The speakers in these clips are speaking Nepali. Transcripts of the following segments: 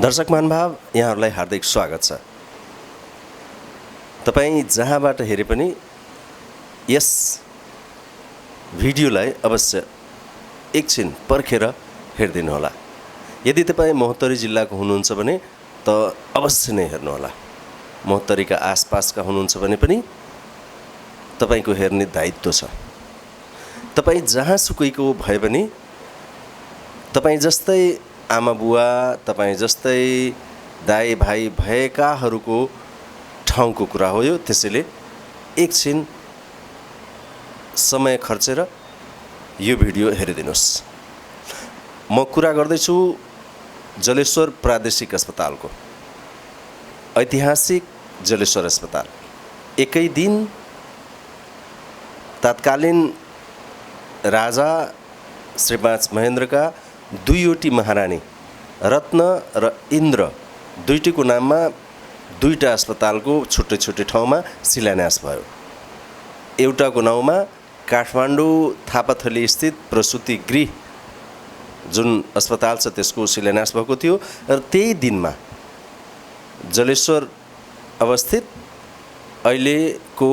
दर्शक महानुभाव यहाँहरूलाई हार्दिक स्वागत छ। तपाईँ जहाँबाट हेरे पनि यस भिडियोलाई अवश्य एकछिन पर्खेर हेरिदिनुहोला। यदि तपाईँ महोत्तरी जिल्लाको हुनुहुन्छ भने त अवश्य नै हेर्नुहोला। महोत्तरीका आसपासका हुनुहुन्छ भने पनि तपाईको हेर्ने दायित्व छ। तपाईँ जहाँसुकैको भए पनि तपाईँ जस्तै आमा बुवा, तपाईँ जस्तै दाइ भाइ भएकाहरूको ठाउँको कुरा हो यो। त्यसैले एकछिन समय खर्चेर यो भिडियो हेरिदिनुहोस्। म कुरा गर्दैछु जलेश्वर प्रादेशिक अस्पतालको। ऐतिहासिक जलेश्वर अस्पताल एकै दिन तत्कालीन राजा श्री 5 महेन्द्रका दुईवटी महारानी रत्न र इन्द्र दुईटीको नाममा दुईटा अस्पतालको छुट्टै छुट्टै ठाउँमा शिलान्यास भयो। एउटाको नाउँमा काठमाडौँ थापाथली स्थित प्रसुति गृह जुन अस्पताल छ त्यसको शिलान्यास भएको थियो र त्यही दिनमा जलेश्वर अवस्थित अहिलेको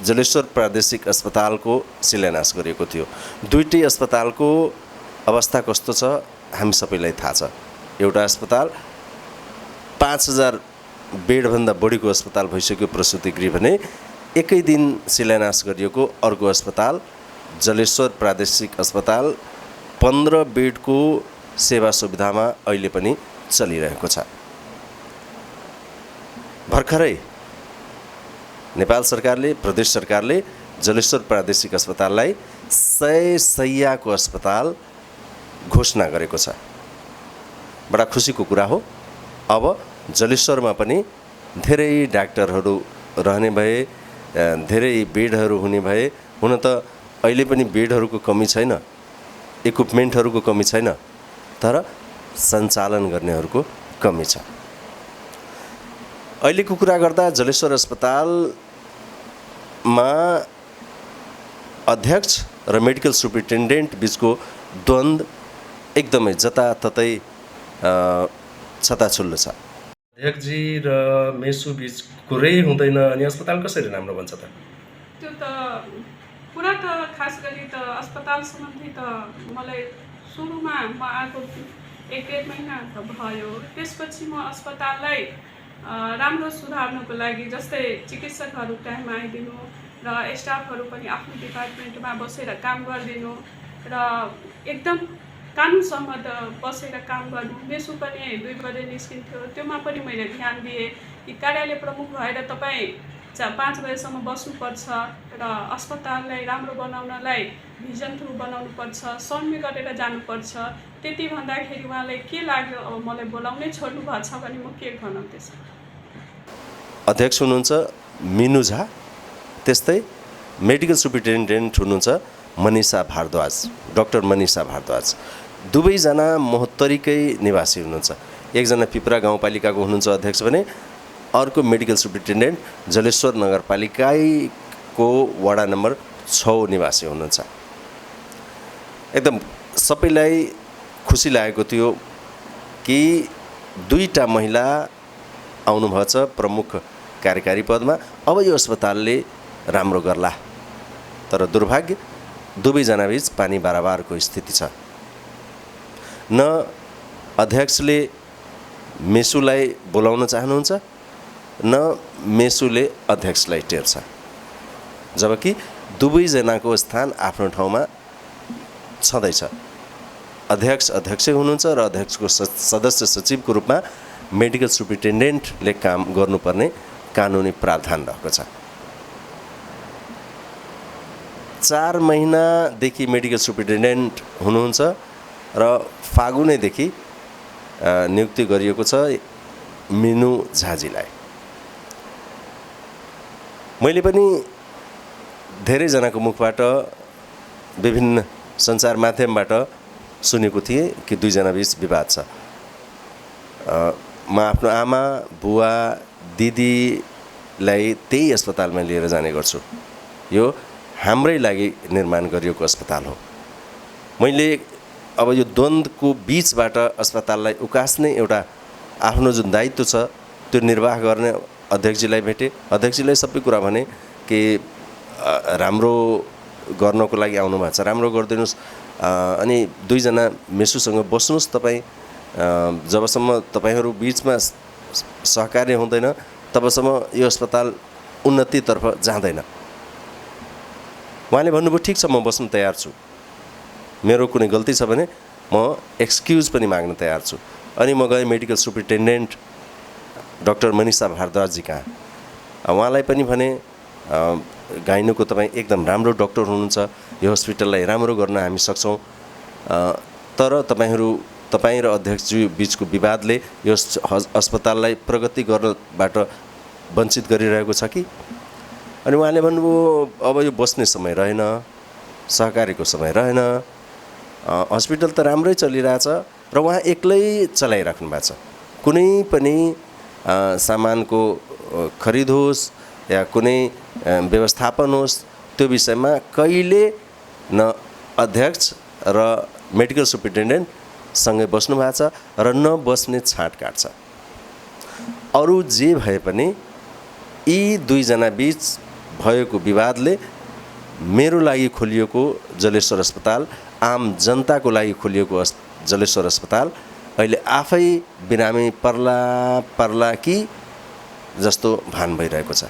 जलेश्वर प्रादेशिक अस्पतालको शिलान्यास गरिएको थियो। दुईटै अस्पतालको अवस्था कस्तो छ हामी सबैलाई थाहा छ। एउटा अस्पताल 5000 बेडभन्दा बढीको अस्पताल भइसक्यो प्रसुति गृह भने एकै दिन शिलान्यास गरिएको अर्को अस्पताल जलेश्वर प्रादेशिक अस्पताल 15 बेडको सेवा सुविधामा अहिले पनि चलिरहेको छ। भर्खरै नेपाल सरकारले, प्रदेश सरकारले जलेश्वर प्रादेशिक अस्पताललाई 100 शैय्याको अस्पताल घोषणा गरेको छ। बडा खुसीको कुरा हो। अब जलेश्वरमा पनि धेरै डाक्टरहरू रहने भए, धेरै बेडहरू हुने भए। हुन त अहिले पनि बेडहरूको कमी छैन, इक्विपमेन्टहरूको कमी छैन, तर सञ्चालन गर्नेहरूको कमी छ। अहिलेको कुरा गर्दा जलेश्वर अस्पतालमा अध्यक्ष र मेडिकल सुपरिन्टेन्डेन्ट बिचको द्वन्द्व एकदमै जताततै छताछुल्लो छ। अध्यक्षजी र मेसु बिच कुरै हुँदैन अनि अस्पताल कसरी राम्रो बन्छ त? त्यो त कुरा त खास गरी त अस्पताल सम्बन्धी त मलाई सुरुमा म आएको 1-1.5 महिना त भयो। त्यसपछि म अस्पताललाई राम्रो सुधार्नको लागि जस्तै चिकित्सकहरू टाइममा आइदिनु र स्टाफहरू पनि आफ्नो डिपार्टमेन्टमा बसेर काम गरिदिनु र एकदम कानुनसम्म बसेर काम गर्नु। मेसु पनि 2 बजे निस्किन्थ्यो, त्योमा पनि मैले ध्यान दिएँ कि कार्यालय प्रमुख भएर तपाईँ 5 बजेसम्म बस्नुपर्छ र अस्पताललाई राम्रो बनाउनलाई भिजन थ्रु बनाउनुपर्छ, सम्झ गरेर जानुपर्छ। त्यति भन्दाखेरि उहाँलाई के लाग्यो, अब मलाई बोलाउनै छोड्नु भएको छ भने म के भनौँ त्यसमा। अध्यक्ष हुनुहुन्छ मिनु झा, त्यस्तै मेडिकल सुपरिन्टेन्डेन्ट हुनुहुन्छ मनिषा भारद्वाज, डाक्टर मनिषा भारद्वाज। दुवैजना महोत्तरीकै निवासी हुनुहुन्छ। एकजना पिपरा गाउँपालिकाको हुनुहुन्छ अध्यक्ष भने अर्को मेडिकल सुपरिन्टेन्डेन्ट जलेश्वर नगरपालिकाको वडा नम्बर 6 निवासी हुनुहुन्छ। एकदम सबैलाई खुसी लागेको थियो कि दुईटा महिला आउनुभएको छ प्रमुख कार्यकारी पदमा। अब यो अस्पतालले राम्रो गर्ला। तर दुर्भाग्य दुवैजना बीच पानी बाराबारको स्थिति छ। न अध्यक्षले मेसुलाई बोलाउन चाहनुहुन्छ, न मेसुले अध्यक्षलाई टेर्छ। जबकि दुवैजनाको स्थान आफ्नो ठाउँमा छँदैछ। अध्यक्षै हुनुहुन्छ र अध्यक्षको सदस्य सचिवको रूपमा मेडिकल सुपरिन्टेन्डेन्टले काम गर्नुपर्ने कानुनी प्रावधान रहेको छ। 4 महिनादेखि मेडिकल सुपरिन्टेन्डेन्ट हुनुहुन्छ र फागुनैदेखि नियुक्ति गरिएको छ मिनु झाजीलाई। मैले पनि धेरैजनाको मुखबाट विभिन्न सञ्चार माध्यमबाट सुनेको थिएँ कि दुईजना बीच विवाद छ। म आफ्नो आमा बुवा दिदीलाई त्यही अस्पतालमा लिएर जाने गर्छु। यो हाम्रै लागि निर्माण गरिएको अस्पताल हो। मैले अब यो द्वन्द्वको बिचबाट अस्पताललाई उकास्ने एउटा आफ्नो जुन दायित्व छ त्यो निर्वाह गर्ने अध्यक्षजीलाई भेटेँ। अध्यक्षजीलाई सबै कुरा भने कि राम्रो गर्नको लागि आउनु भएको छ, राम्रो गरिदिनुहोस्, अनि दुईजना मेसुसँग बस्नुहोस् तपाईँ, जबसम्म तपाईँहरू बिचमा सहकार्य हुँदैन तबसम्म यो अस्पताल उन्नतितर्फ जाँदैन। उहाँले भन्नुभयो ठिक छ, म बस्न तयार छु, मेरो कुनै गल्ती छ भने म एक्सक्युज पनि माग्न तयार छु। अनि म गएँ मेडिकल सुप्रिन्टेन्डेन्ट डाक्टर मनिषा भारद्वाजजी कहाँ। उहाँलाई पनि भने गाइनोको तपाईँ एकदम राम्रो डक्टर हुनुहुन्छ, यो हस्पिटललाई राम्रो गर्न हामी सक्छौँ, तर तपाईँ र अध्यक्षजी बिचको विवादले यो अस्पताललाई प्रगति गर्नबाट वञ्चित गरिरहेको छ कि। अनि उहाँले भन्नुभयो अब यो बस्ने समय रहेन, सहकारीको समय रहेन, हस्पिटल त राम्रै चलिरहेछ र उहाँ एक्लै चलाइराख्नु भएको छ। कुनै पनि सामानको खरिद होस् या कुनै व्यवस्थापन होस् त्यो विषयमा कहिले न अध्यक्ष र मेडिकल सुप्रिन्टेन्डेन्ट सँगै बस्नु भएको छ र नबस्ने छाँट काट्छ। अरू जे भए पनि यी दुईजना बिच भएको विवादले मेरो लागि खोलिएको जलेश्वर अस्पताल, आम जनताको लागि खोलिएको जलेश्वर अस्पताल अहिले आफै बिरामी पर्ला कि जस्तो भान भइरहेको छ।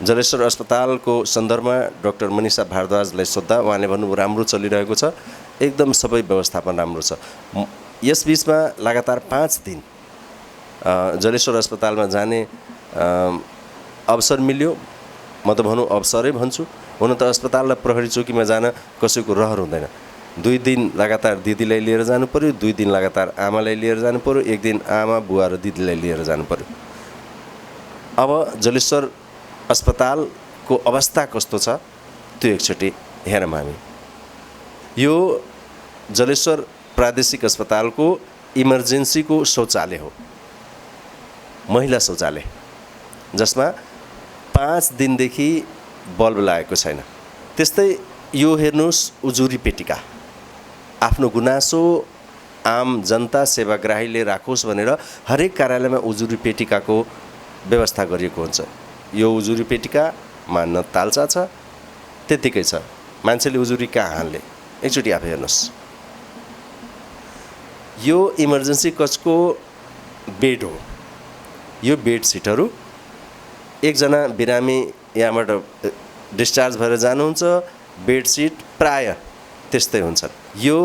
जलेश्वर अस्पतालको सन्दर्भमा डाक्टर मनिषा भारद्वाजलाई सोद्धा उहाँले भन्नुभयो राम्रो चलिरहेको छ, एकदम सबै व्यवस्थापन राम्रो छ। यस बिचमा लगातार 5 दिन जलेश्वर अस्पतालमा जाने अवसर मिल्यो। म त भनौँ अवसरै भन्छु, हुन त अस्पताल र प्रहरी चौकीमा जान कसैको रहर हुँदैन। 2 दिन लगातार दिदीलाई लिएर जानु पर्यो, 2 दिन लगातार आमालाई लिएर जानु पर्यो, 1 दिन आमा बुवा र दिदीलाई लिएर जानु पर्यो। अब जलेश्वर अस्पतालको अवस्था कस्तो छ त्यो एकचोटि हेरौँ हामी। यो जलेश्वर प्रादेशिक अस्पतालको इमर्जेन्सीको शौचालय हो, महिला शौचालय, जसमा 5 दिनदेखि बल्ब लागेको छैन। त्यस्तै यो हेर्नुहोस् उजुरी पेटिका, आफ्नो गुनासो आम जनता सेवाग्राहीले राखोस् भनेर हरेक कार्यालयमा उजुरी पेटिकाको व्यवस्था गरिएको हुन्छ। यो उजुरी पेटिकामा न तालचा छ, त्यतिकै छ, मान्छेले उजुरी कहाँ हाल्ने, एकचोटि आफै हेर्नुहोस्। यो इमर्जेन्सी कक्षको बेड हो, यो बेड सिटहरू, एकजना बिरामी यहाँबाट डिस्चार्ज भएर जानुहुन्छ, बेडसिट प्राय त्यस्तै हुन्छन्। यो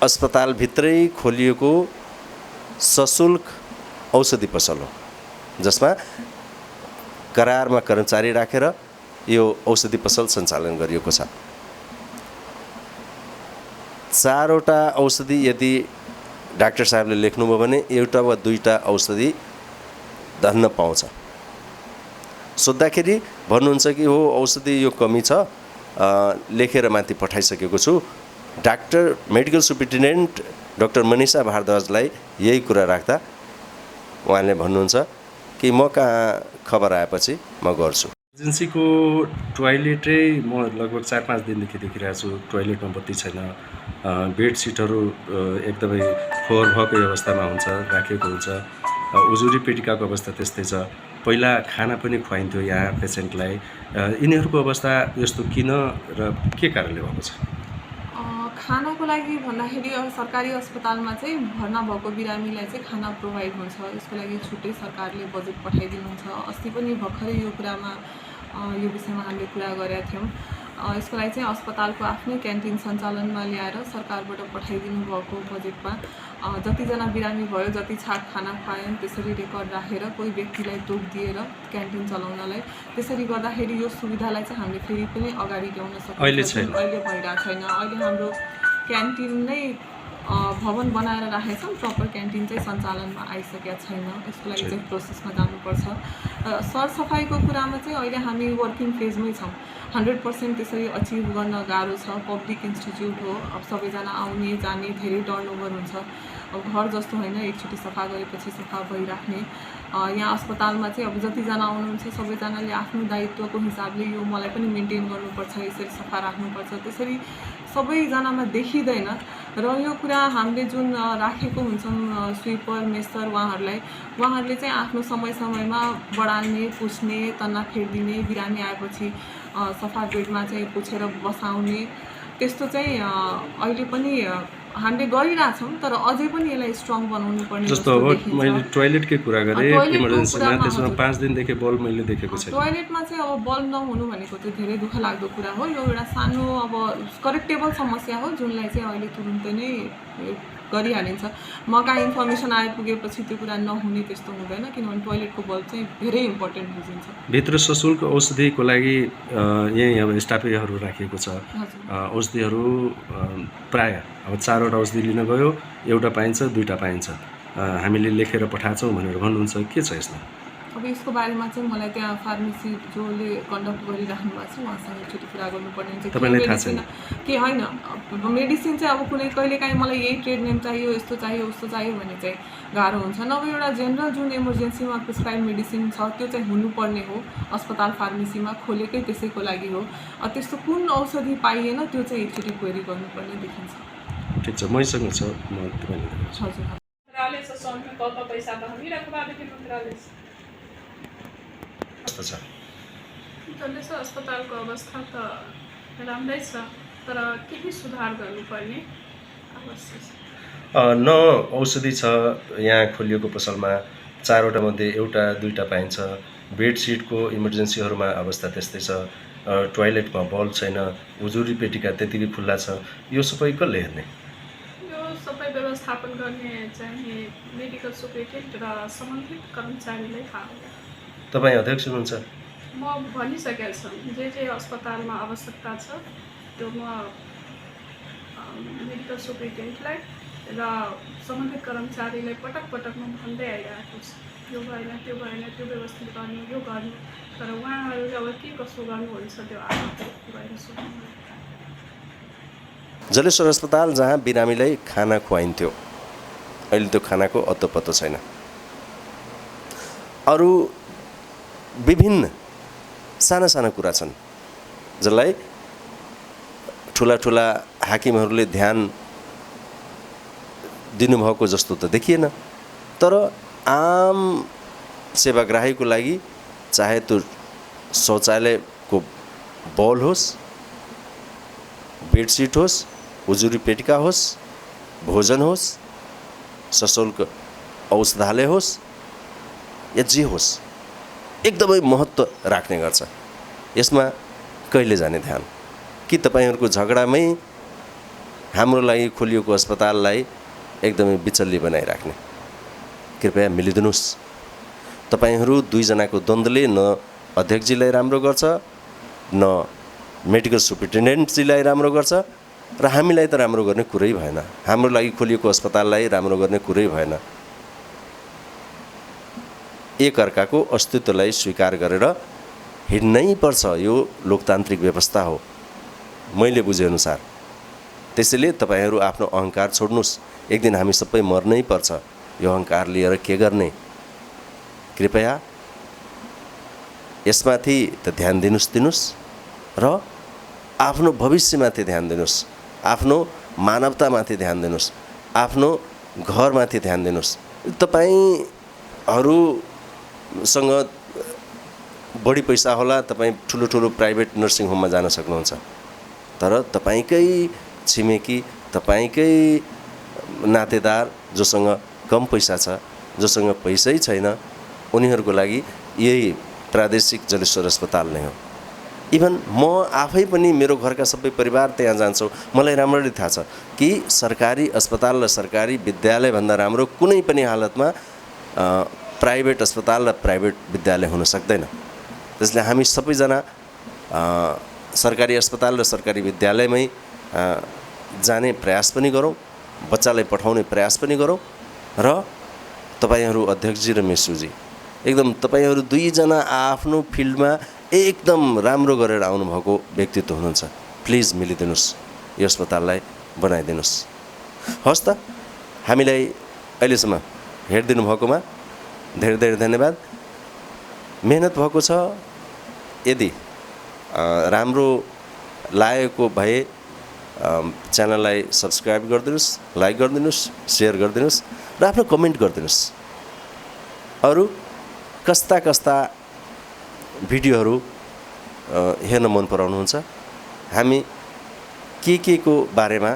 अस्पतालभित्रै खोलिएको सशुल्क औषधि पसल हो, जसमा करारमा कर्मचारी राखेर यो औषधि पसल सञ्चालन गरिएको छ। 4 वटा औषधि यदि डाक्टर साहबले लेख्नुभयो भने 1 वा 2टा औषधि धन्न पाउँछ। सोद्धाखेरि भन्नुहुन्छ कि हो औषधि यो कमी छ, लेखेर माथि पठाइसकेको छु। Doctor medical superintendent doctor Manisha भारद्वाजलाई यही कुरा राख्दा उहाँले भन्नुहुन्छ कि म कहाँ खबर आएपछि म गर्छु। एजेन्सीको टोयलेटै म लगभग 4-5 दिनदेखि देखिरहेको छु, टोयलेटमा बत्ती छैन, बेड सिटहरू एकदमै फोहोर भएको अवस्थामा हुन्छ, राखेको हुन्छ, उजुरी पेटिकाको अवस्था त्यस्तै छ। पहिला खाना पनि खुवाइन्थ्यो यहाँ पेसेन्टलाई, यिनीहरूको अवस्था यस्तो किन र के कारणले भएको छ? खानाको लागि भन्दाखेरि सरकारी अस्पतालमा चाहिँ भर्ना भएको बिरामीलाई चाहिँ खाना प्रोभाइड हुन्छ, यसको लागि छुट्टै सरकारले बजेट पठाइदिनुहुन्छ। अस्ति पनि भर्खरै यो कुरामा यो विषयमा हामीले कुरा गरेका थियौँ। यसको लागि चाहिँ अस्पतालको आफ्नै क्यान्टिन सञ्चालनमा ल्याएर सरकारबाट पठाइदिनु भएको बजेटमा जतिजना बिरामी भयो, जति छाक खाना खुवायौँ त्यसरी रेकर्ड राखेर कोही व्यक्तिलाई तोक दिएर क्यान्टिन चलाउनलाई, त्यसरी गर्दाखेरि यो सुविधालाई चाहिँ हामीले फेरि पनि अगाडि ल्याउन सक्छौँ। अहिले भइरहेको छैन। अहिले हाम्रो क्यान्टिन नै भवन बनाएर राखेका छौँ, प्रपर क्यान्टिन चाहिँ सञ्चालनमा आइसकेका छैन। यसको लागि चाहिँ प्रोसेसमा जानुपर्छ। सरसफाइको कुरामा चाहिँ अहिले हामी वर्किङ फेजमै छौँ। 100% त्यसरी अचिभ गर्न गाह्रो छ। पब्लिक इन्स्टिट्युट हो, अब सबैजना आउने जाने धेरै टर्नओभर हुन्छ। अब घर जस्तो होइन एकचोटि सफा गरेपछि सफा भइराख्ने। यहाँ अस्पतालमा चाहिँ अब जतिजना आउनुहुन्छ सबैजनाले आफ्नो दायित्वको हिसाबले यो मलाई पनि मेन्टेन गर्नुपर्छ, यसरी सफा राख्नुपर्छ, त्यसरी सबैजनामा देखिँदैन र यो कुरा हामीले जुन राखेको हुन्छौँ स्विपर मेस्टर उहाँहरूले चाहिँ आफ्नो समयमा बढाल्ने पुछ्ने तन्ना फेरिदिने बिरामी आएपछि सफा बेडमा चाहिँ पुछेर बसाउने त्यस्तो चाहिँ अहिले पनि हामीले गरिरहेछौँ तर अझै पनि यसलाई स्ट्रङ बनाउनु पर्ने जस्तो अब मैले टोयलेटकै कुरा गरेँ इमर्जेन्सीमा त्यसमा 5 दिनदेखि बल्ब मैले देखेको छैन। टोयलेटमा चाहिँ अब बल्ब नहुनु भनेको चाहिँ धेरै दुःख लाग्दो कुरा हो। यो एउटा सानो अब करेक्टेबल समस्या हो जुनलाई चाहिँ अहिले तुरुन्तै नै गरिहालिन्छ। मका इन्फर्मेसन आइपुगेपछि त्यो कुरा नहुने त्यस्तो हुँदैन किनभने टोयलेटको बल्ब चाहिँ धेरै इम्पोर्टेन्ट बुझिन्छ। भित्र सशुल्क औषधिको लागि यहीँ अब स्टाफेहरू राखिएको छ। औषधिहरू प्राय अब 4वटा औषधि लिन गयो, एउटा पाइन्छ, 2टा पाइन्छ, हामीले लेखेर पठाएछौँ भनेर भन्नुहुन्छ। के छ यसमा? अब यसको बारेमा चाहिँ मलाई त्यहाँ फार्मेसी जसले कन्डक्ट गरिराख्नु भएको छ उहाँसँग एकचोटि कुरा गर्नुपर्ने हुन्छ। तपाईँलाई थाहा छैन के होइन मेडिसिन चाहिँ अब कुनै कहिलेकाहीँ मलाई यही ट्रेड नेम चाहियो, यस्तो चाहियो, उस्तो चाहियो भने चाहिँ गाह्रो हुन्छ। नभए एउटा जेनरल जुन इमर्जेन्सीमा प्रिस्क्राइब मेडिसिन छ त्यो चाहिँ हुनुपर्ने हो, अस्पताल फार्मेसीमा खोलेकै त्यसैको लागि हो। त्यस्तो कुन औषधि पाइएन त्यो चाहिँ एकचोटि क्वेरी गर्नुपर्ने देखिन्छ। ठिक छ, मैसँग छ, म तपाईँले हजुर मन्त्रालय से सौंपे कब पैसा त हामीलाई बादेखि मन्त्रालय कस्तो छ? चल्दैछ। अस्पतालको अवस्था त राम्रै छ तर केही सुधार गर्नुपर्ने आवश्यक छ। न औषधि छ यहाँ खोलिएको पसलमा, 4वटा मध्ये एउटा 2टा पाइन्छ। बेडसिटको इमर्जेन्सीहरूमा अवस्था त्यस्तै छ। टोयलेटमा बल्ब छैन, उजुरी पेटिका त्यतिकै खुल्ला छ। यो सबै कसले हेर्ने? यो सबै व्यवस्थापन गर्ने चाहिँ मेडिकल सुपरिटेन्डेन्ट र सम्बन्धित कर्मचारीलाई थाहा हो। तपाईँ अध्यक्ष हुनुहुन्छ? म भनिसकेको छु जे अस्पतालमा आवश्यकता छ त्यो म मेडिकल सुपरिटेन्डेन्टलाई र सम्बन्धित कर्मचारीलाई पटक म भन्दै आइरहेको छु। यो भएन, त्यो भएन, त्यो व्यवस्थित गर्नु, यो गर्नु। तर उहाँहरूले अब के कसो गर्नुहुन्छ त्यो आफै गएर सोध्नु। जलेश्वर अस्पताल जहाँ बिरामीलाई खाना खुवाइन्थ्यो अहिले त्यो खानाको अत्तो पत्तो छैन। अरू विभिन्न साना साना कुरा छन् जसलाई ठुला हाकिमहरूले ध्यान दिनुभएको जस्तो त देखिएन। तर आम सेवाग्राहीको लागि चाहे त्यो शौचालयको बल होस्, बेडसिट होस्, उजुरी पेटिका होस्, भोजन होस्, सशुल्क औषधालय होस् या जे होस् एकदमै महत्त्व राख्ने गर्छ। यसमा कहिले जाने ध्यान? कि तपाईहरुको झगडामै हाम्रो लागि खोलिएको अस्पताललाई एकदमै बिचल्ली बनाइराख्ने? कृपया मिलिदिनुस्। तपाईहरु दुई जनाको द्वन्द्वले न अध्यक्षजीलाई राम्रो गर्छ न मेडिकल सुपरिन्टेन्डेन्टजीलाई राम्रो गर्छ र हामीलाई त राम्रो गर्ने कुरै भएन। हाम्रो लागि खोलिएको अस्पताललाई राम्रो गर्ने कुरै भएन। एक अर्काको अस्तित्वलाई स्वीकार गरेर हिड्नै पर्छ। यो लोकतान्त्रिक व्यवस्था हो मैले बुझे अनुसार। त्यसैले तपाईहरु आफ्नो अहंकार छोड्नुस्। एक दिन हामी सबै मर्नै पर्छ। यो अहंकार लिएर के गर्ने? कृपया यसमाथि त ध्यान दिनुस् र आफ्नो भविष्यमाथि ध्यान दिनुस्, आफ्नो मानवतामाथि ध्यान दिनुस्, आफ्नो घरमाथि ध्यान दिनुस्। तपाईहरुसँग बढी पैसा होला, तपाई ठुलो प्राइभेट नर्सिङ होममा जान सक्नुहुन्छ। तर तपाईकै छिमेकी, तपाईकै नातेदार जोसँग कम पैसा छ, जोसँग पैसै छैन, उनीहरुको लागि यही प्रादेशिक जलेश्वर अस्पताल नै हो। इभन म आफै पनि मेरो घरका सबै परिवार त्यहाँ जान्छौँ। मलाई राम्ररी थाहा छ कि सरकारी अस्पताल र सरकारी विद्यालय भन्दा राम्रो कुनै पनि हालतमा प्राइभेट अस्पताल र प्राइभेट विद्यालय हुन सक्दैन। त्यसले हामी सबैजना सरकारी अस्पताल र सरकारी विद्यालयमै जाने प्रयास पनि गरौँ, बच्चालाई पठाउने प्रयास पनि गरौँ। र तपाईहरु अध्यक्षजी र मेसुजी एकदम तपाईहरु दुई जना आफ्नो फिल्डमा एकदम राम्रो गरेर आउनु भएको व्यक्तित्व हुनुहुन्छ। प्लिज मिलिदिनुस्, यो अस्पताललाई बनाइदिनुस्। हस् त, हामीलाई अहिलेसम्म हेरिदिनु भएकोमा धेरै धेरै धन्यवाद। मेहनत भएको छ। यदि राम्रो लागेको भए च्यानललाई सब्सक्राइब गरिदिनुहोस्, लाइक गरिदिनुहोस्, सेयर गरिदिनुहोस् र आफ्नो कमेन्ट गरिदिनुहोस्। अरू कस्ता कस्ता भिडियोहरू हेर्न मन पराउनुहुन्छ, हामी के को बारेमा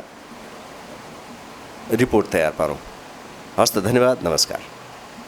रिपोर्ट तयार पारौँ। हस्त, धन्यवाद, नमस्कार।